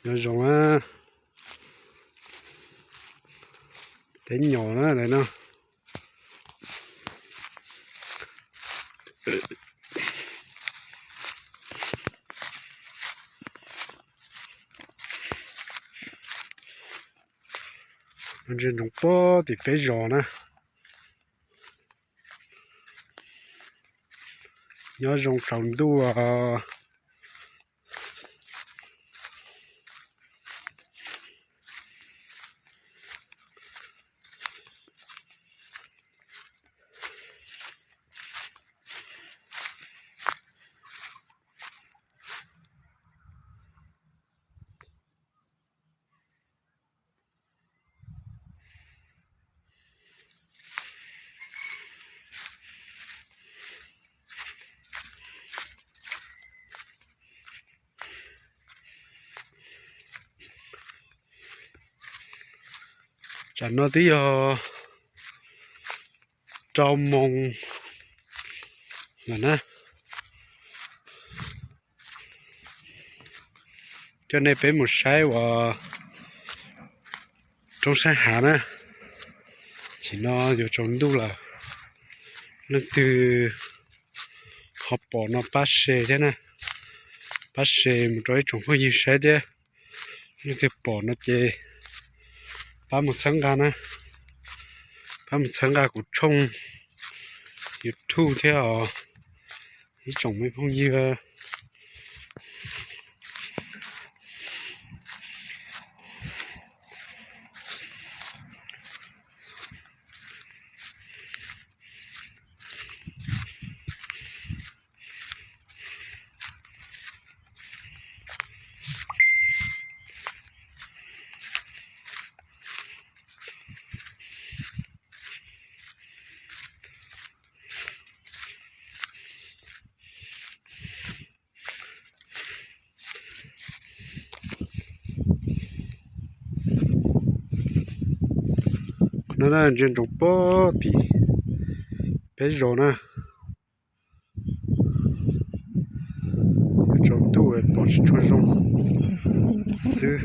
Nyob zoo na, teb nyom na ntawm no. Ntsia ntsoov pob tim peb zos na. Nyob zoo tsaus ntuj os. Tsam no twb yog rau moos lawm na. Coj nej peb mus saib uas roob sab hav na. Chim no yuav tsaus ntuj lawm, leej twg ho pom no pab share thiab na, pab share mus rau ib tsoom phooj ywg saib thiab. Leej twg pom no ces pab mus txhawb nqa na, pab mus txhawb nqa kuv tshooj YouTube thiab os ib tsoom me phooj ywg. Qhov no na ntsia ntsoov pob tim peb zos na. Tsaus ntuj pom tsis tshua zoo xwb.